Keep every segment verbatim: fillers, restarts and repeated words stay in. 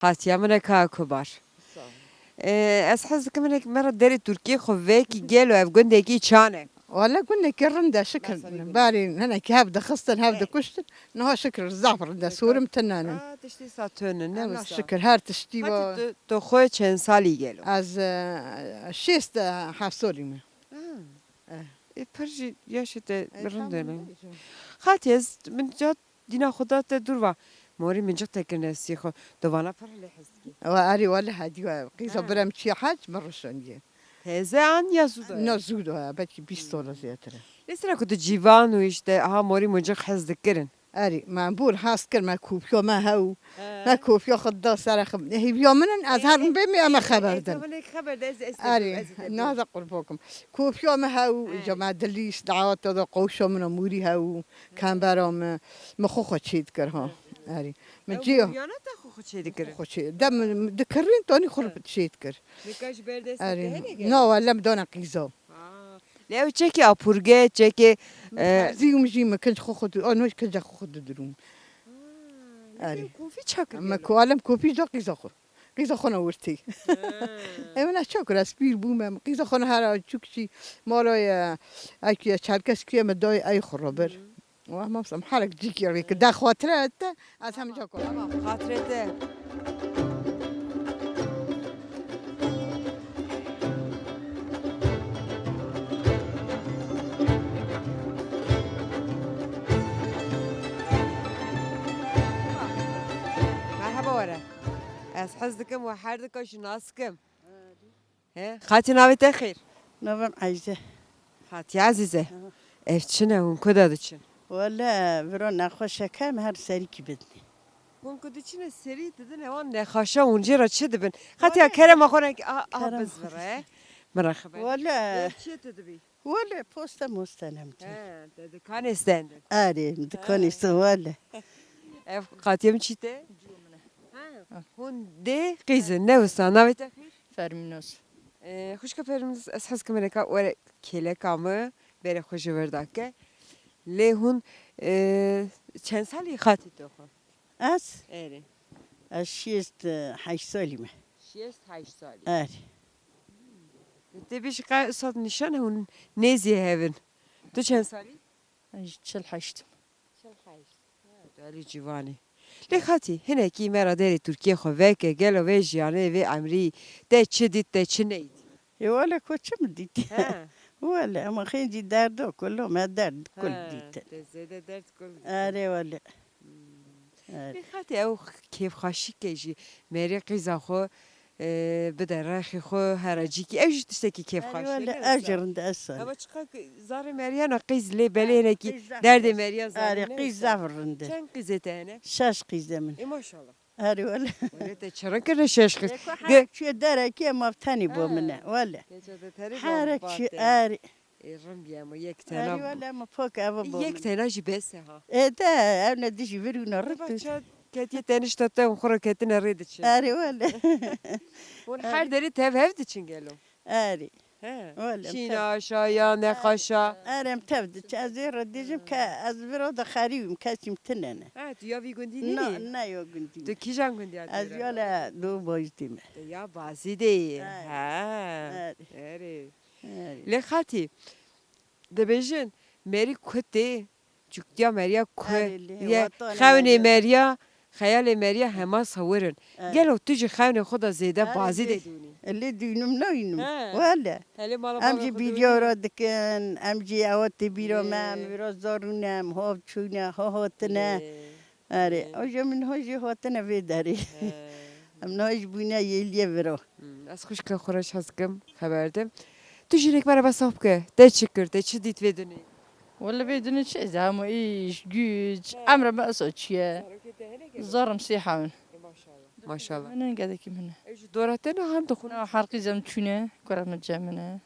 Qatiya min e ka kubar. Sağ ol. Ee, ez hez dikim hinek me re derê Tirkiyê xwe vekî gelo ev gundekî çan e? Wala gundekî rind e, şikir. Mesela bir gün. Barî hinekî hev dixistin, hev He. dikuştin. Niha şikir zaf rind e, Şikir. sûrim tinen in. Aa, tiştî sa tune, ne Ana wisa. şikir, her tiştî Hati wa. tu, tu xwe çend salî gelo? Ez, e, şêst, e, heft salî me. Ha. Eh. E, pir jî yaşê te rind e. Elhamdülillah. Xatî ez min ca dîna xwe da te dûr va. Morî min cix te kirine sî xwe. Di vana pir lê hez dikî. Wa erê wele hedî we. Qîza Ha. birem çiya hec min rişandiye. Teze an ya zû da ye? Na zû da ye. Belkî bîst sala zêdetir e. Lê sira ku tu cîvan û işte, aha, morî min cix hez dikirin. Erê, me bûr hez kir, me kopiya me hew. He. Me kopiya xwe da sere xwe. Hêviya min in, ez Ê, her ê, bê me ê, ê, xeber ê, din. Te xeber de, ez, ez te Erê, ez te naza qurbokim. Kopiya me hew, He. ja me dilîst, dawata da qawşa min a morî hew, kembera me, me xwe xwe çê dikir ha. He. Erê. Me Ew ciya. moriyana te xwe xwe çê dikir? Xwe çê. De min dikirîn, tanî xwe He. çê dikir. Nika ji ber dest Erê. te hene gel? Na, wele me dana qîza. Aa. Lê ew çekê apurge, çekê, e, Terzî û min jî me kinc xwe xwe di-, ano kinca xwe xwe didirûm. Ha, Erê. lê kofî çakir Me gelo? ku alem kopî da qîza xwe. Qîza xwe ne wirtî. Ha. Ew ne çakir ez pîr bûme. Qîza xwe ne hera çûk jî mala ye, eki ye, çerkez kiye me dayê ey xwe re bir. Hı. Wah, mamsa, herek cîkî rê ki de xatire te, ez hem ca ku. Tamam, xatire te. Merhaba were. Ez hez dikim we her dika jî nas kim. He, xatî navê te xêr? Navê min Eyze. Xatî Ezîze. Aha. Ev çi ne, hûn ku de diçin? Wele, viro nexweşeke em her serîkî bidinê. Hûn ku diçine serî didin, ewan nexaşa hûn jê re çi dibin? Xatiya Wele, kerema xwe rek-, a, a, kerema biz xwe vire. Min re xeber. Wele. Ev çi tu dibî? Wele, poste moste nem tu. He, te dikanê stendin. Erê, dikanê He. se wele. Ev xatiye min çî te? Ha, hûn dê qîzin, ne wisa, navê te xîr? Fermînos. Ee, xwişka Fermînos, ez hez kim rêka were kêleka min, berê xwe ji vir dake. Lê hûn, ee, çend salî xatî to xwe? Ez? Erê. Ez şêst heşt salî me. Şêst heşt salî. Erê. Tê bêjî qe isat nîşan hûn nêzî hevin. Tu çend salî? Ez çil heşt im. Çil heşt. Ha, tu elî ciwanî. Lê xatî, hinekî me ra derê Tirkiyê xwe veke, gelo vê jiyanê, vê emrî, te çi dît, te çi neyît? Ê wele ko çi min dît? He. Wele, ema xêncî derdo, kul me derd, kul He, dîtin. te zêde derd kul dîtin. Erê wele. Hmm. Erê. Lê xatî ew kêfxweşîkê jî merî qîza xwe, e, bide rexê xwe, heracîkî. Ew jî tiştekî kêfxweş e, Erê wele, ne ev wisa? jî rind e, ez sane. Ama çiqa zarê meriya na qîz lê belê hinekî Qîz zaf derdê rind e. meriya zanî Erê, ne qîz wisa? zaf rind e. Çend qîzê te hene? Şeş qîzê min. E, maşallah. Erê wele. Wele te çirin kirine şeş qîz. Ê, ku Ge- herek çiye derekê ma tenî bo Ha. min e, wele. Geçe de terê Herek bo çi, batê. erê. Ê, rin bîye ama yek tena Erê bu. wele, ma pak ev bo Yek min. tena jî bes e ha. Ê de, ev ne dijî vir û ne Te rit. baça ketiye tenişta te û xwe re ketine rê diçin. Erê wele. Hûn Erê. her derê tev hev diçin gelo? Erê. He. Wele, Şîna, tev. şaya, nexaşa. Erê, em tev diçin. Ez ê re dijim ke ez viro de xerîbim, kesîm tine ne. Ha, tu ya vî gundî Na, nînî? ne yo gundî Tu ne. kîjan gundî ya Tu têre? yale do bajdî me. Tu ya bazî de yî. Erê. Ha. Erê. Erê. Erê. Lê xatî, dibêjin, merî ku tê, çûktiya meriya ku Erê, lê ye, watanê xewnê meriya. meriya, xeyalê meriya hema sewir in. Erê. Gelo tu jî xewnê xwe de zêde Erê, bazî lê, de dûnî? lê dûnim nayînim. He. Wele. Helê mala Em bavê jî xwe bîriya dûnî? ra dikin, em jî ewa tê bîra me, Lê. em vira zarûn em, hav çûne, ha hatine. Lê. Erê, Ee. Oje min hojî hatine vê derê. Ee. Em niha ji bûne yêliyê viro. Hmm, ez xwişka xwe re çi hez kim, xeber dim. Tu jî hinek me re behsa bike. Te çi kir, te çi dît vê dunê? Wele vê dunê çi ez hemû îş, güç, He. emre me eso çiye. Zarokê te hinek e? Zarim sê hewin. E, maşallah. Maşallah. Min gedekî min e. Ew ji dora te ne han dixwin? Na, her qîzem çûne, kura min cem min e.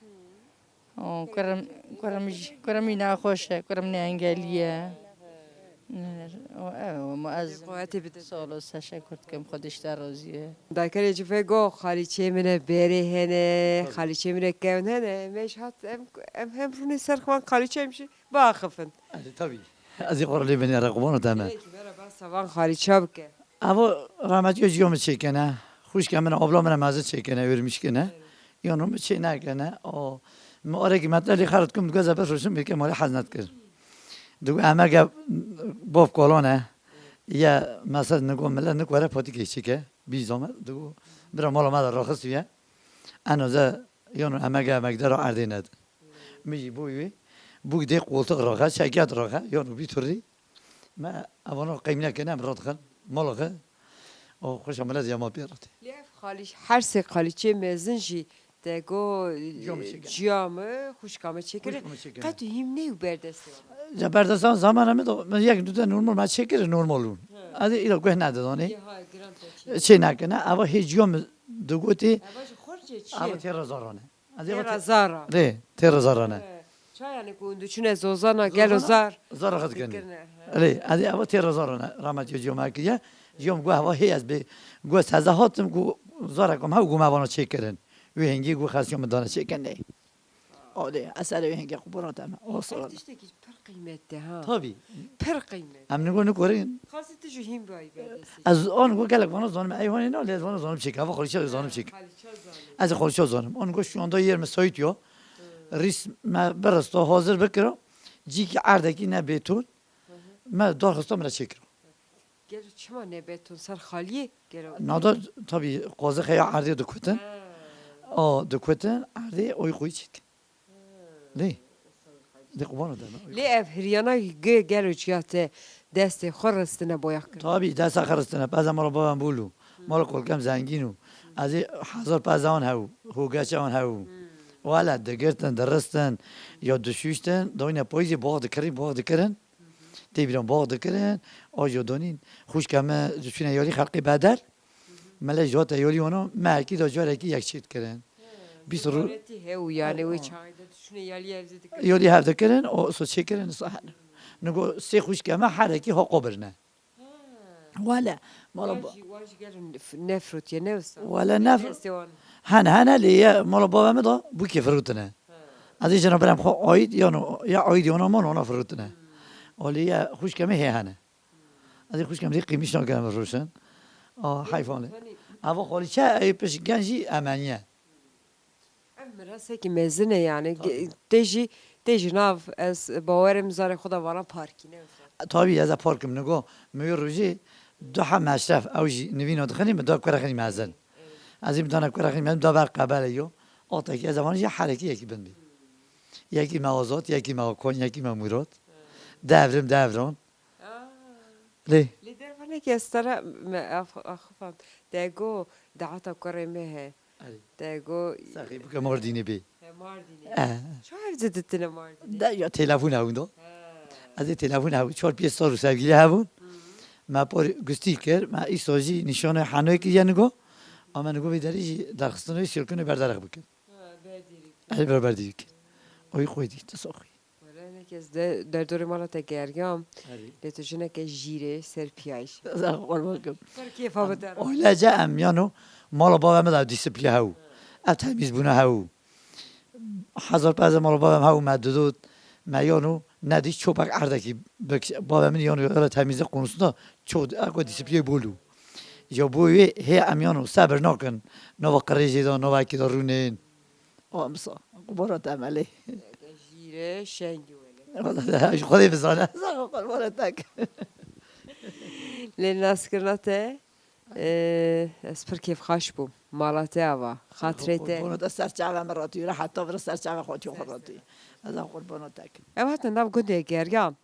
Hmm. O, kurem, kurem, kurem îna xweş e, kurem ne engelî ye. Ne, o, ev, o, ma ez Quwetê bide. sağ ol, teşekkür dikim, Xwedê ji te razî ye. Daykerê ci vê go, xalîçê min e, berê hene, Tabii. xalîçê min e, kevn hene, me ji hat, em, em hem rûnê ser xwan xalîçê em jî biaxifin. Tabii. Ez ê xwe lê benê re qurban te me. Belkî me re behsa van xalîça bike. Evo rahmetî yo ciyo min çêkene. Xwişka min, abla min mezin çêkene, êrmişkene. Yano min çê nekene. O, min orekî metelî xer dikim, digoze bifroşim, bêke malê hez nedikir. Digo emege bov kolone. Ye mesel nigo millet nik were potîkê çike. Bî zame, digo bira mala me de raxistiye. Eno ze yano emege emegdara erdê ned. Min jî bû wî. Bûk dê qoltiq raxe, çekiyat raxe, yano bî turî. Me evana qeymîne kene, em radixin. Mala xwe. O xweşa millet ya ma pê rate. Lê ev xalî, her sê xalîçê mezin jî te go, Ciya min çêkir. Ciya min, xwişka min çêkir. Xwişka min çêkir. Qet hîm neyû berdestê wan. Ya berdestan zamana min do, min yek du de normal me çêkir, normal bûn. He. Ez ê îro guh nedidonê. Yê hay, giran te çê. Çê nekine. Eva hê ciya min digotê. Eva ji xwe re çi ye? Eva têra zarane. Ez ê Têra zara. Rê, têra zarane. He. Ça yani ku hûn diçûne zozana, gelo zar? Zara xwe dikinî. Dikirine, he. Rê, ez ê eva têra zarane. Rahmet yo ciya min kiriye. Ciya min got eva hê ez bê. Got ez hatim ku zara kom hew ku me vana çêkirin. Wê hingî got xesiya min dane çêkirinê. Olê, eserê wê hingê qubûra te me. O Ev sor. Tiştekî pir qîmetli ha. Tabii. Pir qîmetli. Em nigo nikorin. Xasî tu ji hîn bayî berdestî. Ez an go gelek vana zanim. Ey hone ne, lê ez vana zanim çêk. Eva xalîça zanim çêk. Xalîça zanim. Ez xalîça zanim. An go şu anda yer müsait ya. Rîs me birista hazir bikira. Cîkî erdekî ne bêton. Me darxista min re çêkira. Gelo çima ne beton ser xaliyê? Gelo. Nada tabii qazixeya erdê dikutin. Ha. A dikutin erdê oy qoy çik. Lê. Lê qubano deme. Lê ev hiryana ge-, gelo ciya te destê xwe ristine boya kir. Tabii desta xwe ristine. Peza mala babam bûlu. Mala kolkem zengîn û. Ez ê hezar pezawan hew. Hogeçewan hew. Wala digirtin, diristin. Ya dişuştin. Doyne poyzî boğ dikirin, boğ dikirin. Tê bîran bax dikirin, ajo donîn, xwişka me diçûne yalî xelqê bedel, me lê ji hate yalî wana, mehekî da carekî yek çê dikirin. Bîst rû- Ziyaretî hew yani wê çaxê de diçûne yalî ev zî dikirin. Yalî hev dikirin, o so çêkirin, sa hene. Nigo sê xwişka me herekî haqo birine. Ha. Wele, mala Wan ba- jî, wan jî gelin f-, nefrotiye, ne wisa? Wele nef- Destê wan. Hene, hene, lê ye, mala bavê min da, bûkê firotine. Ha. Ez ê jina berem xwe ayîd, yano, ya ayîd yana man, wana firotine. Hmm. Olê ye, xwişke min hê hene. Hmm. Ez ê xwişke min rê qîmiş nakirim firoşin. A, heyf olê. Hani Ava xalîçe, ey piş gen jî emeniye. Ev mirasekî mezin e yani. Tabii. Ge-, tê jî, tê jî nav ez bawerim zarê xwe de vana parkî ne wisa. Tabii, ez ê parkim nigo. Mi wî rojê du heb meşref, ew jî nivîna dixinî, mi da kurexinî mezin. Evet. Ez ê mi dana kurexinî mezin, da ber qebele yo. Atekî ez ê van jî herekî yekî bin bî. Yekî me Azad, yekî me Akan, yekî me Murat. Evet. Devrim, devran. Aa. Lê. Lê dervanekî ez te re me af-, axifam. Te go dehata kurê me he. Erê. Te go Saxî bike Mardînê bê. He, Mardînê. Eh. Çawa ev zî ditine Mardînê? De ya telefon hewin do. He. Ez ê telefon hewin. Çar pênc sal û sevgîlî hebûn. Hı. Me por gustî kir. Me îsa jî nîşanê henoyê kiriye nigo. Ama nigo vê derê jî derxistinê şirkinê berderix bikin. Ha, berdîrî. Ez ê beraber dî bikin. Oy xwedî, tu saxî. Wele hinek ez de, derdorê mala te geriyam. Erê. Lê tu jineke jîrê, serpiyayîş. Ez qurban kim. Ser kêfa bi te re. Ailece em yano mala bavê me de disiplî hew. Ev temîz bûna hew. Hezar peze mala bavê me hew me didot. Me yano nedî çopek erdekî bik-, bavê min yano yara temîzlik konusunda çok eko disiplî bol û. Ya bo wê hê em yano sebir nakin. Nava qirêjê de, nava ekî de rûnên. O Emsa, qubara te emelê. Jîre şengî wele. Wala, ji Xwedê bizane. Qubara te ke. Lê naskirina te, e, ez pir kêfxweş bûm. Mala te ava, xatirê te. Qurbana te ser çava min ratî, heta vira ser çava xwe tî xwe ratî. Ez a qurbana te ke. Ew hatin nav gundê geriyan.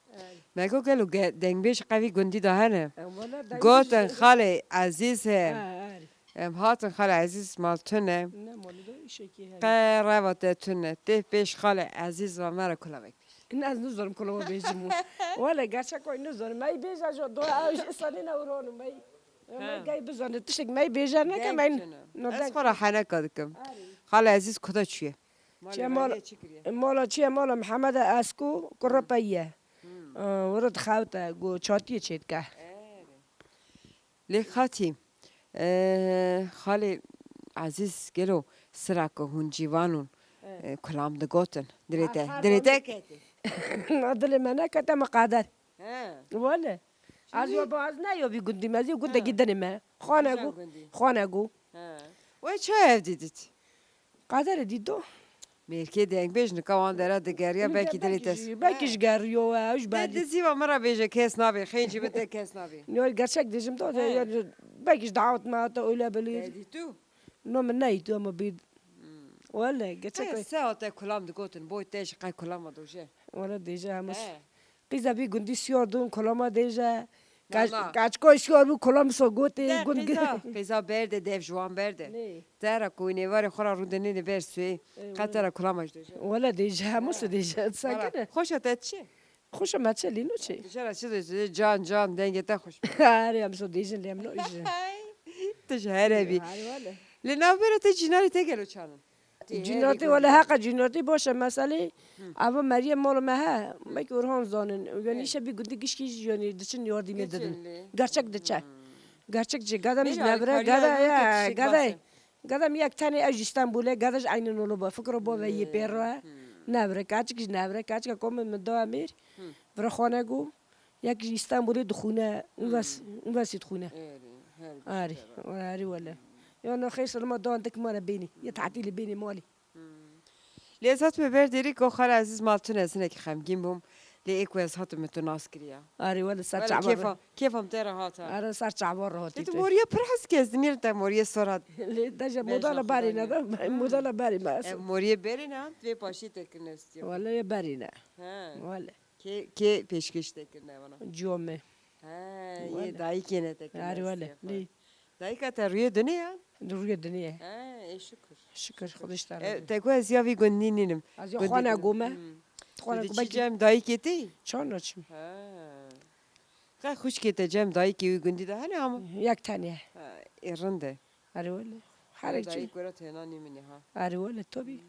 Me got, gelo ge-, dengbêj qevî gundî de hene? Em wele dengbêj Gotin, Xalê Ezîz he. Ha, erê. Em hatin, Xalê Ezîz mal tune. Ne, malê de îşekî hene. Qe reva te tune. Tê pêş Xalê Ezîz ve me re kulavek bêj. Ne, ez nizanim kulava bêjim û. Wele gerçek oy nizanim. Me bêje jo do ew ji sanî ne uron û me. Me gey bizane. Tiştek me bêje ne ke me. Deng tune. No Ez deng xwe re tune. Heneka dikim. Erê. Xalê Ezîz kuda çûye? Çiye mala, mala çiye mala Mihemed e Esko, kurra pey ye. Hmm. Ee, were dixewte, go çatiyê çêdike. Erê. Lê xatî, e, xalê Ezîz gelo sira ku hûn cîvan ûn, Evet. e, kulam digotin. Dilê te, Her dilê te xalê- kete. Na dilê me nekete, me qader. He. Wele. Ez yo ba ez ne yo vî gundî me, ez yo gundekî dinê me. Xanegû. Xanegû. He. Wê çi ev dîdit? Qadere dîdo. Mêrkê dengbêj nika wan dera digeriya, belkî dilê te. Belkî ji geriyo we, ew ji belî. Te dizî va min re bêje kes nabê, xêncî bi te kes nabê. Yo, gerçek dêjim da, de, ya, belkî ji davet me hata öyle böyle. Te dîtû? No min neyî tu ama bir. Wele, gerçek. He, se hate kulam digotin, boy te ji qey kulama doje. Wele dêje hemû. He. Qîza vî gundî siyordun, kulama dêje. Kaç, kaçko siyor bu kulam so gote. Qîza, qîza berde, dev ji wan berde. Te ra ku nêvarê xwe ra rû dinêne ber suê. Qe te ra kulama ji doje. Wele dêje, hemû so dêje. Sakine. Xoşa te çi? Xweşa me çi lîno çi? Dijara çi dê, can, can, dengê te xweş. Arê, em so dêjin lê em no îjin. Tu ji here bî. Arê wele. Li navbera te cînarê te gelo çanin? Cînatê wele heqa cînatê baş e meselê. Ava Meryem mala me he. Belkî Orhan zanin. Yani îşe bir günde gişkî yani diçin yardımê dedin. Gerçek diçe. Gerçek diçe. Gadam ji nevre, gada ya, gada. Gadam yek tenê ew ji Stenbolê, gada ji Eynî Nolo ba. Fikro bo ve yê pê re. Nevre, kaçik ji nevre, kaçika komê min da emêr. Vira xane go. Yek ji Stenbolê dixwîne, univers-, univers-, univers-, dixwîne. Arî, arî wele. Ya no xêr salima da dik mane bênî. Ya tatîlê bênî malî. Lê ez hatime ber derî ku xala Ezîz mal tune ez hinekî xemgîn bûm. Lê ê ku ez hatime tu nas kiriya. Arê wele ser çava. Kêfa, kêfa min te re hata. Arê ser çava re hatî. Tu moriye pir hez kes dinêr te moriye sora. Lê deje modala barî ne da, modala barî me. Ev moriye berê ne, vê paşî te kirine stiyo. Wele ye berî ne. He. Wele. Kê, kê pêşkêş te kirine vana? Ciyo me. He, yê dayikê ne te kirine stiyo. Arê wele. Dayika te rûyê dinê ya? Rûyê dinê ye. He, ê şikir. Şikir, Xwedê ji te razî. E, te got ez ya vî gundî nînim. Ez ya xwana gome. Xwana gome. Cem dayikê te? Çan naçim. He. Qe xwişkê te cem dayikê wî gundî de hene ama? Yek tenê. He, ê rind e. Erê wele. Her dayik were têna nî min e ha. Erê wele, tabii.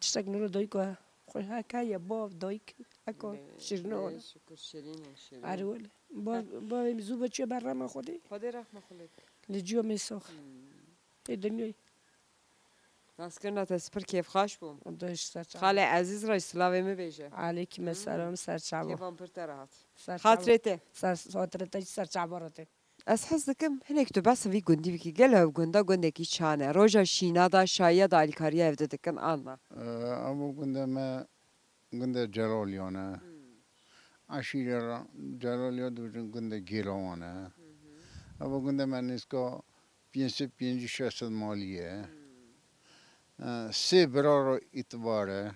Tiştek nûro dayik e. Xwe ha ka ye bav dayik. Eko şirîn e wele. Şikir şirîn e, şirîn. Erê wele. Ba, ba em zû be çiye ber rema Xwedê. Xwedê rehma xwe lê. Li ciyo me sax. Ê dinyayê. Naskirina te spir kêfxaş bûm. Xalê Ezîz re silavê min bêje. Aleyküm selam, ser çava. Kêfan pir te re hat. Xatirê te. Ser xatirê te, ser çava re te. Ez hez dikim hinek tu behsa vî gundî bikî. Gelo ev gunda gundekî çan e? Roja şîna da şayiya da alîkariya ev de dikin an na? Ev gundê me gundê Celaliyan e. Eşîrê Celaliya dibêjin gundê Gêlawan e. Ev gundê me nêzîka pênc sed pêncî şeş sed malî ye. E, sê bira re îtibar e.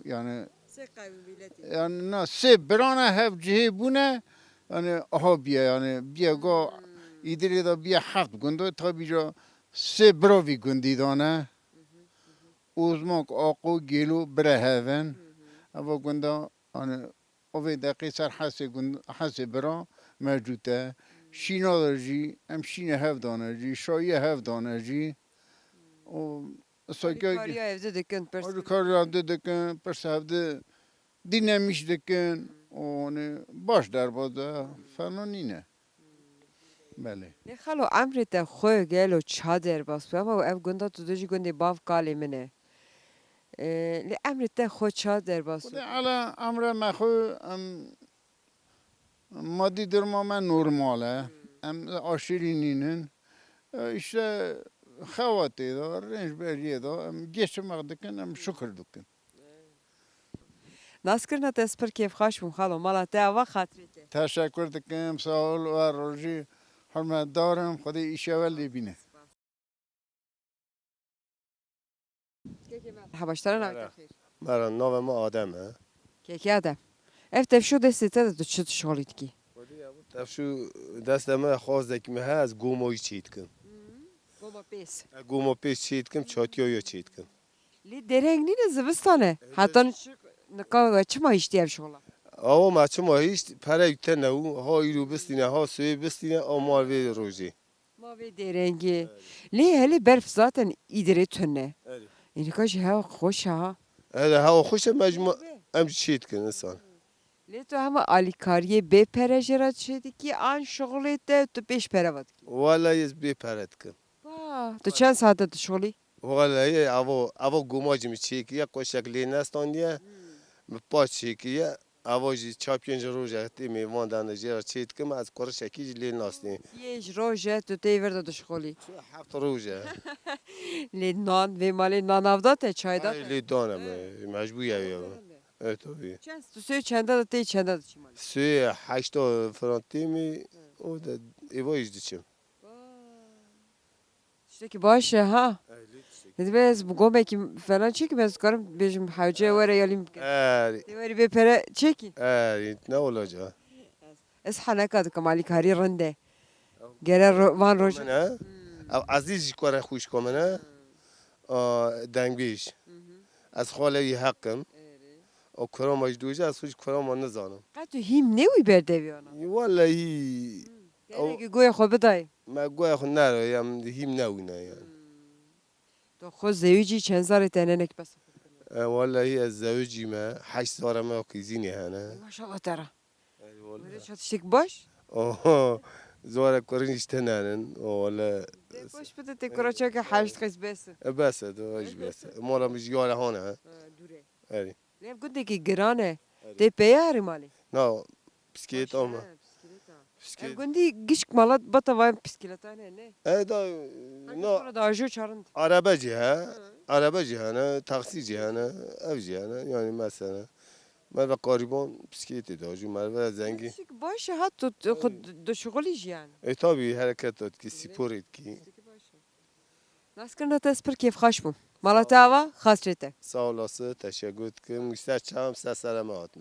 Yani, sê qewmîletî. Yani, na, sê bira ne hev cihê bûne, yani, aha biye, yani, biye ga îdirê de biye heft gundo, tabi ca sê bira vî gundî dane. Ozmak, Aqo, Gêlo bire hev in. Eva gunda, yani, Ovê deqê ser hesê gund-, hesê bira mevcûd e. Şîna de jî, em şînê hev dane jî, şayiyê hev dane jî. Û seke alîkariya hevdî dikin, pirs alîkariya hevdî dikin, pirs hevdî dînemîş dikin. Û, hani, baş derbas de, fena nîne. Belê. Lê xalo, emrê te xwe gelo ça derbas bû? Ama ev gunda tu dijî gundê bav kalê min e. Ee, lê emrê te xwe ça derbas bû? Xwedê ele emre me xwe, em, madî duruma me normal e. Em aşîrî nînin. E, işte xewa tê de, rênc beriyê de, em geçimek dikin, em şukir dikin. Naskirina te ez pir kêfxweş bûm xalo, mala te ava xatirê te. Teşekkür dikim, sağ ol, her rojî hurmetdar im, Xwedê îşewe lê bîne. Merhaba, ji te re navê te xêr? Merhaba, navê me Adem e. Kekê Adem. Ev tevşo destê te de tu çi dişolî dikî? Xwedê ev tevşo destê me xwazdekî me he, ez gomayî çê dikim. Goma pês. E, goma pês çê dikim, çatiya ya çê dikim. Lê dereng nîne, zivistan e. Heta nika we çima hiştî ev şola? Awa me çima hişt, perey tune û ha îro bistîne, ha sibê bistîne, a ma vê rojê. Ma vê derengê. Lê helê berf zaten îdirê tune. Erê. Înika jî hewa xweş e ha. Erê, hewa xweş e, me jî ma-, em jî çê dikin insan. Lê tu hema alîkariyê bê pere jê re çê dikî, an şixulê te tu pêş pere ve dikî? Wele ez bê pere dikim. Ba, tu çend saet e dişolî? Wele ava, ava goma jî min çêkiriye, qoşek lê nestandiye, min pa çêkiriye. Ava jî çar pênc roj e têmê van dane jê re çê dikim, ez kurişekî jî lê nasînim. Pênc roj e tu tê vir de dişixulî. Heft roj e. Lê nan vê malê nan avda te çayda Ay, te. Lê dane me, mecbûr ye ya. Evet tabii. Çend tu sê çenda de tê çenda de çî malê? Sê heşta filan têmê, o de êva jî diçim. Tiştekî baş e ha. Dibê ez bi gomekî falan çêkim ez karim bêjim hewce were ya lîm bike. Erê. Tê werî bê pere çêkî. Erê, ne olaca. Ez heneka dikim alîkarî rind e. Gere ro- van roj. Min e. Ev Ezîz ji kore xwişko min e. A, dengbêj. Ez xalê wî heqim. O kurama ji dûje ez xwe ji kurama nizanim. Qet tu hîm ne wî berdeviyana? Wallahî. Gelekî goyê xwe bidayê. Me goyê xwe nero, em hîm newîne yani. Tu xwe zewicî çend zarê te nenek bes xwe kiriye? E, wallahî ez zewicî me, heşt zara me kîzînê hene. Maşallah te ra. Ey, wallahî. Were çat tiştek baş? Oho, zara kurin işte nenin. O wallahî. Te baş bide te kura çeke heşt qez bes. E, bes e, do, hiç bes. Mala mi ji yara hane. Ha, dure. Erê. Lê ev gundekî giran e. Erê. Tê peye herî malê? Na, bisiklet ama. Bisiklet. Ev gundî gişk mala bata vay bisikletan hene. E da, Herkes na, sonra da ajo çarın. Araba jî he. Araba jî hene, taksî jî hene, ev jî hene. Yani mesela. Me ve qariban bisikletê de ajo, me ve zengî. Gişk baş e ha tu xwe dişixulî jî yani. E tabi hereket etkî, spor etkî. Naskirina te ez pir kêfxweş bûm. Mala te ava, xatirê te. Sağ olasın, teşekkür ederim. Ser çam, ser sereme hatim.